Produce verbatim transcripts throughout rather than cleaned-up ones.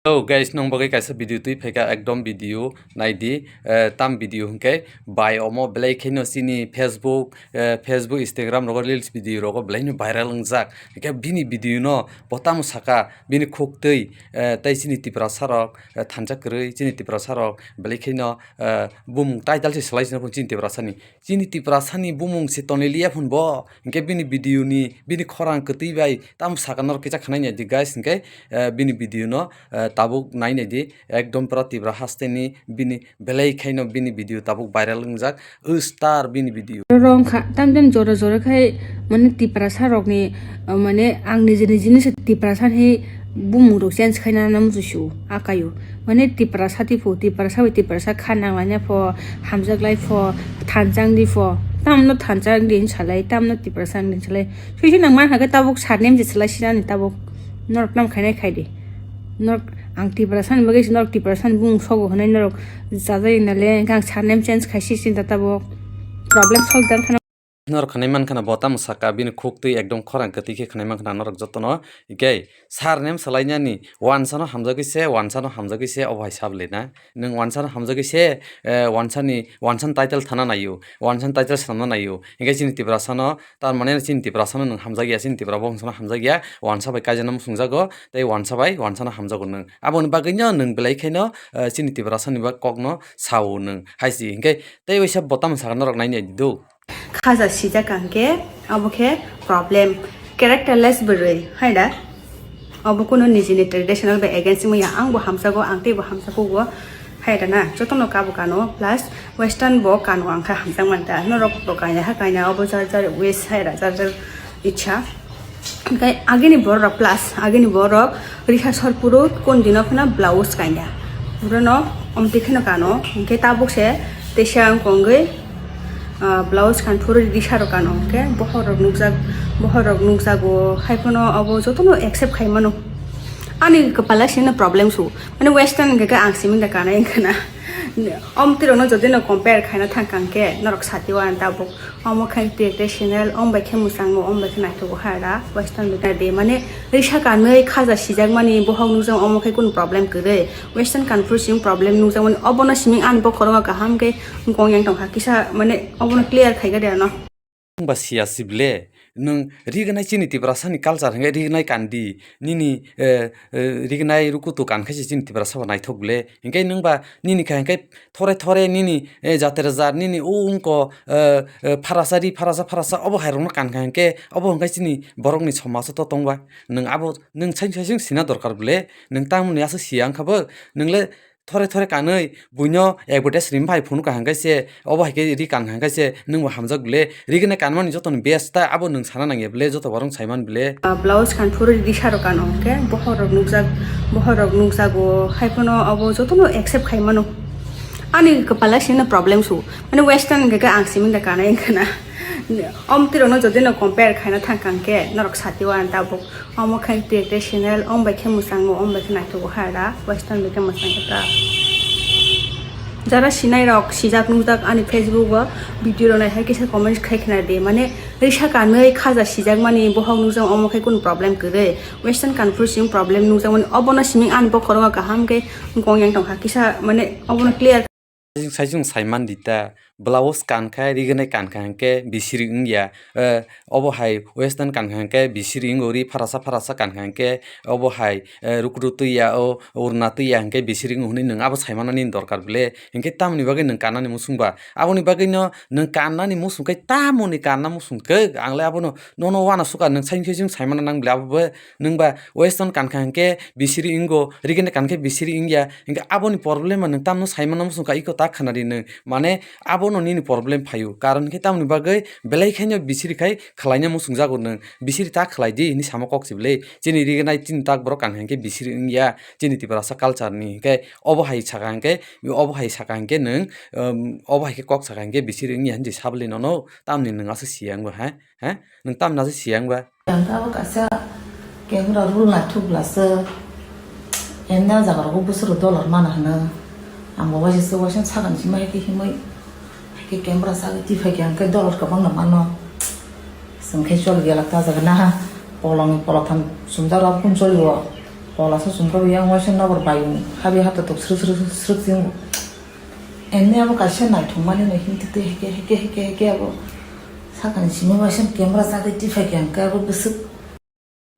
Oh guys, nong bagwi kaisa video twi phaikha, ekdom video naidi, eh, tam video hwnkhe bai omo belai kheno chini Facebook, eh, Facebook, Instagram rogo reels video rogo belai no viral wngjak. Hwnkhe bini video no bo tamo saka, bini khuk twi, eh, tei chini Tiprasa rok, eh, thansa kwrwi chini Tiprasa rok belai kheno, eh, bumung title se swlai sino chini Tiprasa ni. Chini Tiprasa ni bumung se tonwi liya phun bo. Hwnkhe bini video ni, bini khorang kwtwi bai tamo saka norok kisa khwnai nai di guys, hwnkhe, eh, bini video no, eh, tabuk nai nai di. Ekdom pura Tipra haste ni bini belai khaino bini video tabuk viral wngjak. O star bini video. Rong kha, tam tam jora jora khai mane Tiprasa rok ni, eh, mane ang nijini jinisa Tiprasa ni bumung rok change khaina na musu su akayo. Mane Tiprasa tipo, Tiprasa bai Tiprasa kha nang laina pho, hamjak lai pho, thansa wng di pho. Tamno thansa wng di salai, tamno Tiprasa wng di salai. Sui sui nang man hake tabuk surname je salai sinani tabuk. Norok nam khainai khai di. Norok ang Tiprasa ni bagwi norok Tiprasa ni bumung sogo hwnwi norok jajai na le, ang surname change khai si sinta tabuk. Problem solve dan khana. Norok khanai mankha na bo tamo saka, bini khuk twi ekdom khorang kwtwi khe khanai mankha na norok jotono. Hwnkhe surname swlainani wansano hamjagwi se, wansano hamjagwi se, obo hai sable na. Nwng wansano hamjagwi se, eh, wansani, wansani title thana naio, wansani title swnamna naio. Hwnkhe chini Tiprasano, tar mane chini Tiprasano nwng hamjakya, chini Tipra bongsono hamjakya, wansa bai kaijaknai muchungjago, tei wansa bai wansano hamjago nwng. Aboni bagwino nwng belai khaino, eh, chini Tiprasani ba kokno sao nwng. Hai si, hwnkhe tei waisa bo tamo saka norok naini aidi do. Khaja sijak ang khe, abo khe problem. Characterless bwrwi, hai da? Abo kuno nijini traditional bai against wngya, ang bo hamjago, ang tei bo hamjago, hai da na? Jotono kabo kano, plus western bo kano, ang khe hamjak man ta. Norok bo kanya ha kanya, abo jar jar wish, hai da, jar jar ichha. Hwnkhe agini borok plus, agini borok risa sor puro kon dino phano blouse kanya. Puro no omtwi kheno kano, hwnkhe tabuk se teisa wng kongwi, ah, blouse kan phuru risa rok kano, hwnkhe bohor rok nukjak, bohor rok nukjago, hai phano abo jotono accept khai mano. Ani kwpala sini problem su, mane western hwnkhe ang simi da kanai wngkha na. Omtwi rokno jodi no compare khaina thang kang khe norok sati o ang tabuk. Omo khe twi ekta channel, om bai khe mwchang bo, om bai khe naithogo hai da, western bai khe de, mane risa kanwi khaja sijakmani bohok nukjak, omo khe kunu problem kwrwi, western country sing problem nukjakmani, obono simi ani bokhorogo kaham khe gong yang tongkha, kisa mane obono clear khai kha de ano. Nwng ba siya si ble, nwng rignai chini Tiprasani culture hwnkhe rignai kandi, nini, eh, eh, rignai rukutu kan khe se chini Tiprasa bo naithok ble, hwnkhe nwng ba nini kha hwnkhe thore thore nini, eh, jater jar nini o wngko, eh, eh, pharasa ri pharasa pharasa obo hai rokno kan kha hwnkhe obo hwnkhe chini borokni somajo to tong ba. Nwng abo nwng saisung saisung sina dorkar ble, nwng tamoni aswk siya wngkha bo, nwng le thore thore kanwi buino advertise rim bai phunuk kaham khe se, obo hai khe ri kan kaham khe se, nwng bo hamjak ble, ri gwnai kanmani joto ni best ta, abo nwng sana nang ya ble, joto borok sai man ble. Ah, blouse kan phuru risa rok kano, hwnkhe bohor rok nukjak, bohor rok nukjago, hai phano abo jotono accept khai mano. Ani kwpala sini problem su, mane western hwnkhe ang simi da kanai wngkha na. Omtwi rokno jodi no compare khaina thang kang khe norok sati o ang tabuk. Omo khe twi ekta channel, om bai khe mwchango, om bai khe naithogo hai da, western bai khe mwchang khe ta. Jara sinai rok, sijak nukjak ani Facebook o video rok nai hai kisa comment khai khna di, mane risa kanwi khaja sijakmani bohok nukjak, omo khe kunu problem kwrwi, western country sing problem nukjakmani, obono simi ani bokhorogo kaham khe gong yang tongkha, kisa mane obono clear. Saisung sai man di ta, blouse kan kha, rignai kan kha hwnkhe bisiri wngya, eh, obo hai western kan kha hwnkhe bisiri wngo, ri pharasa pharasa kan kha hwnkhe obo hai, eh, rukru twi ya, o urna twi ya hwnkhe bisiri wngo hwnwi nwng abo sai manani dorkar ble, hwnkhe tamoni bagwi nwng kannani muchung ba? Aboni bagwi no nwng kannani muchung khe tamoni kanna muchung khe, ang le abono nono wana suka, nwng saisung saisung sai mana nang ble abo bo. Nwng ba western kan kha hwnkhe bisiri wngo, rignai kan khe bisiri wngya, hwnkhe aboni problem no nwng tamno sai mano muchung kha, iko ta khna di nwng. Mane abono nini problem phaio, karon khe tamoni bagwi belai khaino bisiri khai khlaina muchung jago nwng, bisiri ta khlai di hinwi samo kok si ble. Chini rignai chini tak borok kan kha hwnkhe bisiri wngya, chini Tiprasa culture ni hwnkhe obo hai saka hwnkhe, obo hai saka hwnkhe nwng, um, obo hai khe kok saka hwnkhe bisiri wngya hinwi sa ble nono, tamni nwng aswk siya wngbo ha? Ha? Nwng tamni aswk siya wngba? Ang tabuk kaisa camera rule naithok bwlasa. Enda jaga rogo bwswk dollar mana hwno. Ang bo waisa se waisa sakani simi hai khe himwi. Hai khe camera sagwi tiphai khe ang khe dollar kwbangno mano. Chwng khe choli gela ta jaga na. Polong polotham sumjak rok phun choli o. Tola sa chumkha bo yang waisa nokbar bayung habi hata tok srwk srwk srwk srwk chwng. Emni abo kaisa naithok mani no himtwi twi heke heke heke heke abo sakani simi waisa camera chadai tiphai khe ang khe abo bwswk.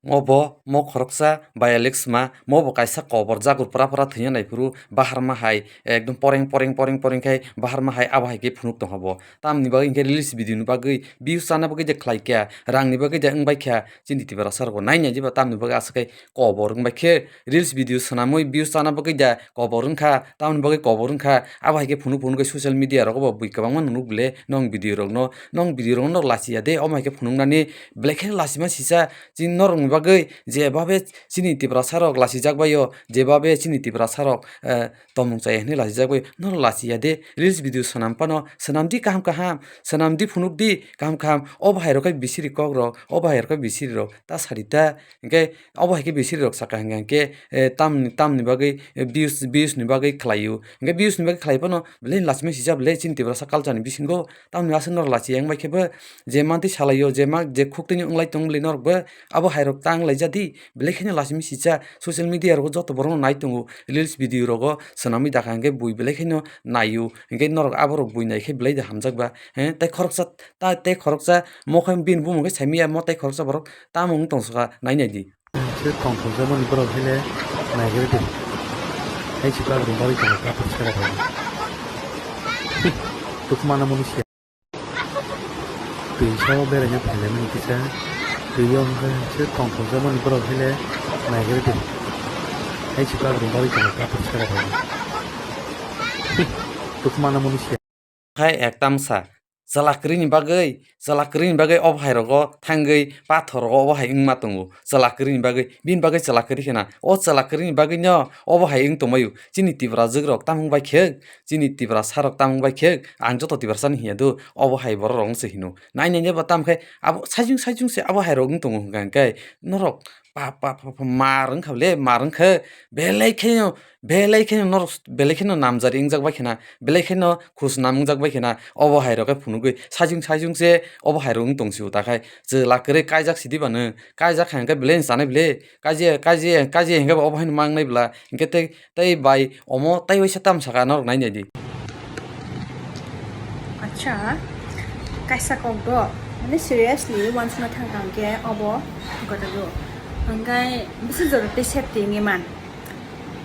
Obo mo khoroksa bai Alex ma, mo bo kaisa kobor jagur pura pura thwina naiphuru baharma hai ekdom poreng poreng poreng poreng khai baharma hai abo hai khe phunuk tongkha bo. Tamni bagwi hinkhe reels video ni bagwi views chana bagwi je khlai kha, rang ni bagwi je wng bai kha, chini Tiprasa rok bo nai nai diba tamni bagwi aswk khai kobor wng bai khe reels video swnamwi views chana bagwi da kobor wng kha, tamni bagwi kobor wng kha. Abo hai khe phunuk phunuk khe social media rogo bo bui kwbangma nunuk bile nong video rok no, nong video rok no lachia de, omo hai khe phunuk nani belai khe lachima sisa chini norok ni bagwi je babe chini Tiprasa rok lachijak bai o, je babe chini Tiprasa rok, eh, tomung chaya hinwi lachijak bai, norok lachiya de, reels video swnam phano swnam di kaham kaham, swnam di phunuk di kaham kaham, obo hai rok khai bisiri kok rok, obo hai rok khai bisiri rok ta sadi ta, hinkhe obo hai khe bisiri rok saka hinkhe, hinkhe, eh, tamni, tamni bagwi, eh, views, views ni bagwi khlai o, hinkhe views ni bagwi khlai phano belai lachima sijak belai chini Tiprasa culture ni bisingo, tamni aswk norok lachiya wng bai khe bo je mantwi salai o, je ma, je khuktwi ni wng lai tong bwlwi norok bo abo hai rok ta wng lai ja di, belai kheno lachima sijak social media rogo joto borok no nai tongo, reels video rogo swnamwi dakha hinkhe bui belai kheno nai o, hinkhe norok abo rok bui nai khe belai da hamjak ba, he, tei khoroksa, ta, tei khoroksa mo khe bini bumung khe saimanya mo tei khoroksa borok tamo wng tong sokha nai nai di. Se tongthokjak mani borok hile naigridi. Hai si bagwi bagwi tongo, kaphir sera tongo. Tukmana mani siya. Twi sao beraina phailai mani kisa. Twi o hwnkhai se tongthokjak mani borok hile naigridi. Hai si bagwi bagwi tongo, kaphir sera tongo. Tukmana mani siya. Hai ekta msa, chwla kwrwini bagwi, chwla kwrwini bagwi obo hai rogo thangwi pathor rogo obo hai wngma tongo, chwla kwrwini bagwi, bini bagwi chwla kwrwi khena, o chwla kwrwini bagwino obo hai wng tongbaio, chini Tiprajwk rok tamung bai khe, chini Tiprasa rok tamung bai khe, ang joto Tiprasa ni hinya do, obo hai borok rok wngse hino, nai nai bo tam khe abo sajung sajung se abo hai rok wng tongo hwnkha hwnkhe norok pa, pa, pa, pa, mar wngkha le, mar wngkha, belai kheno, belai kheno norok, belai kheno namjari wngjak bai khena, belai kheno khus nam wngjak bai khena, obo hai rok khe phunugwi, sajung sajung se obo hai rok wng tong sio, ta khai chwla kwrwi kaijak sidi bano, kaijak hai hwnkhe belai chanai bile, kaijia, kaijia, kaijia hwnkhe bo obo haino ma wngnai bwla, hwnkhe tei, tei bai omo tei waisa tam saka norok nai nai di. Acha, kaisa kok do, mane seriously wansukna thang ang khe obo gotalo. Hwnkhe bisi jora tei safety wngwi man.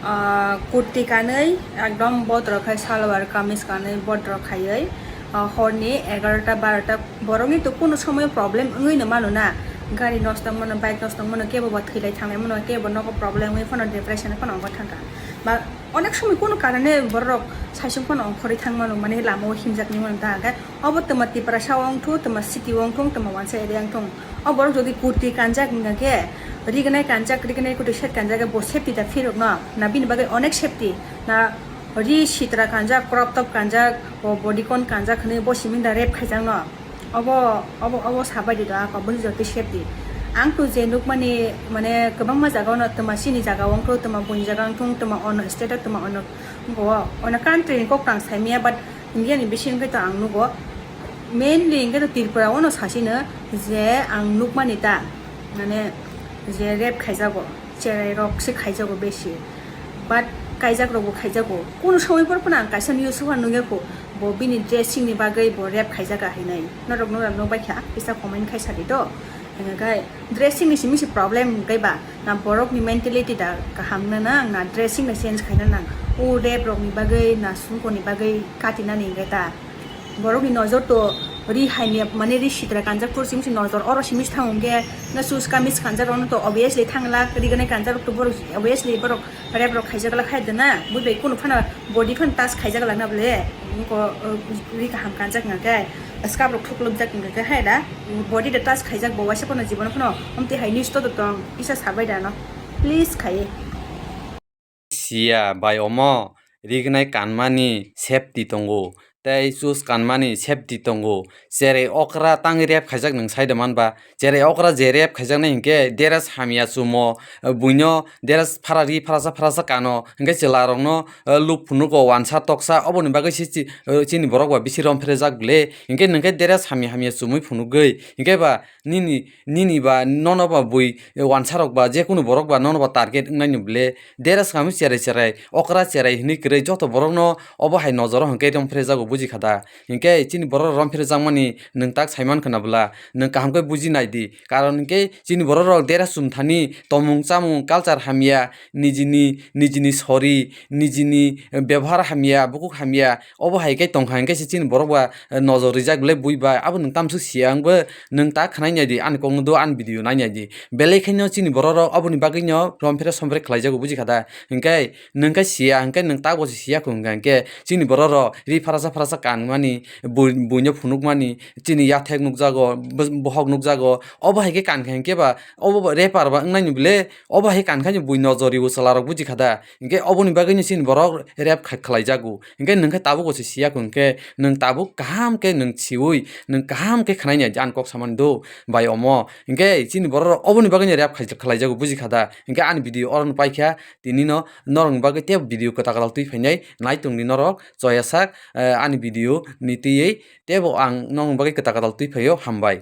Ah, kurti kanwi ekdom bodro khai salwar kamis kanwi bodro khaiwi, ah, horni egarota barota borokni to kuno somoyo problem wngwi no mano na. Gari nosto wng mano, bike nosto wng mano, kebo bo thwilai thanglai mano, kebo nogo problem wngwi phano depression phano wngwi thangkha. Ba onek somoi kuno karone borok saisung phano ongkhorwi thang mano, mane lama o himjak nang mano ta hwnkhe obo twma Tiprasa o wngthu, twma city o wngthung, twma wansa area wngthung. O borok jodi kurti kanjak hwnkha khe, rignai kanjak, rignai kwtwi shet kanjak khe bo safety da phirok no? Na bini bagwi onek safety. Na ri sitra kanjak, crop top kanjak, bo bodycon kanjak hwnwi bo simi da rape khaijak no? Obo, obo, obo sabai di do, ako bwswk jotwi safety. Ang to je nukmani, mane, kwbangma jaga-o no twma chini jaga-o wngkho, twma buini jaga wngthung, twma ono state-o, twma ono, wngkho, ono country ni kok tang saimaya, but India ni bisingo khe to ang nugo. Mainly hwnkhe to Tripura-o no sasino je ang nukmani ta, mane, je rape khaijago. Cherai rok se khaijago besi, but kaijak rok bo khaijago. Kuno somoi por phano ang kaisa news sofa nugya kho, bo bini dressing ni bagwi bo rape khaijak hinwi. Norok norok nukbai kha, kisa comment khai sadi to. Hwnkhai dressing ni simi se problem hwnkhe ba, na borok ni mentality da kaham na nang, na dressing da change khaina nang. O rape rok ni bagwi, na sungko ni bagwi katina ni hwnkhe ta. Borokni nojor to ri hai ni, mane ri sitra kanjak phuru simi se nojor oro simi se thango hwnkhe, na sus kamis kanjak rok no to obviously thang lak, ri ganai kanjak rok to borok obviously borok rape rok khaijak lak hai de na, bui bai kunu phano body phano touch khaijak lak na bole, ko, ri kaham kanjak hwnkhe, scalp rok thukluk jak hwnkhe hai da, body da touch khaijak bo waisa phano jibon phano omti hai news to tong kisa sabai da no, please khai. Siya bai omo rignai kanmani safety tongo. tei chus kanmani safety tongo. Cherai okra tangwi rape khaijak nwng sai da man ba? Cherai okra je rape khaijaknai hinkhe dress hamya chumo, eh, buino dress phara ri pharasa pharasa kano, hinkhe chwlarokno, eh, luk phunugo wansa toksa, oboni bagwi se chi-, eh, chini borok ba bisi romphre jak bwle. Hinkhe nwng khe dress hamya hamya chumui phunugwi, hinkhe ba nini, nini ba nono ba bui, eh, wansarok ba jekunu borok ba nono ba target wngnaino bwle. Dress hamya cherai cherai, okra cherai hinwi kwrwi joto borokno obo hai nojoro hinkhe romphre jago buji kha da? Hinkhe chini borok romphre jakmani nwng tak saiman khna bwla, nwng kaham khe buji nai di. Karon hinkhe chini borok rok dress chum thani tomung chamung culture hamya, nijini, nijini sori, nijini, eh, bebohar hamya, bukhuk hamya, obo hai khe tongkha hinkhe se chini borok ba, eh, nojor rijak bwle bui bai, abo nwng tamsuk siya wngbo nwng tak khwnai nai di, ani kokno do ani video nai nai di. Belai khaino chini borok rok oboni bagwino romphre somphre khlai jago buji kha da? Hinkhe nwng khe siya, hinkhe nwng tak bo se siya kho hinkhe, hinkhe chini borok rok ri pharasa pharasa kanmani, bui, buino phunukmani, chini yathek nukjago, bo-, bohok nukjago, obo hai khe kankha hinkhe ba, obo ba raper ba wngnaino bwle, obo hai kankha ni bui nojor rio chwlarok buji kha da? Hinkhe oboni bagwino chini borok rape khai, khlai jago. Hinkhe nwng khe tabuk bo se siya kho hinkhe, nwng tabuk kaham khe nwng siwi, nwng kaham khe khwnai nai di ani kok samani do bai omo. Hinkhe chini borok rok oboni bagwino rape khai, khlai jago buji kha da? Hinkhe ani video oro no paikha, tini no norok ni bagwi tei video kwtal kwtal twi phainai nai tong di norok choya sak, eh, ani video ni twiwi teibo ang norok ni bagwi kwtal kwtal twi phaio, hambai.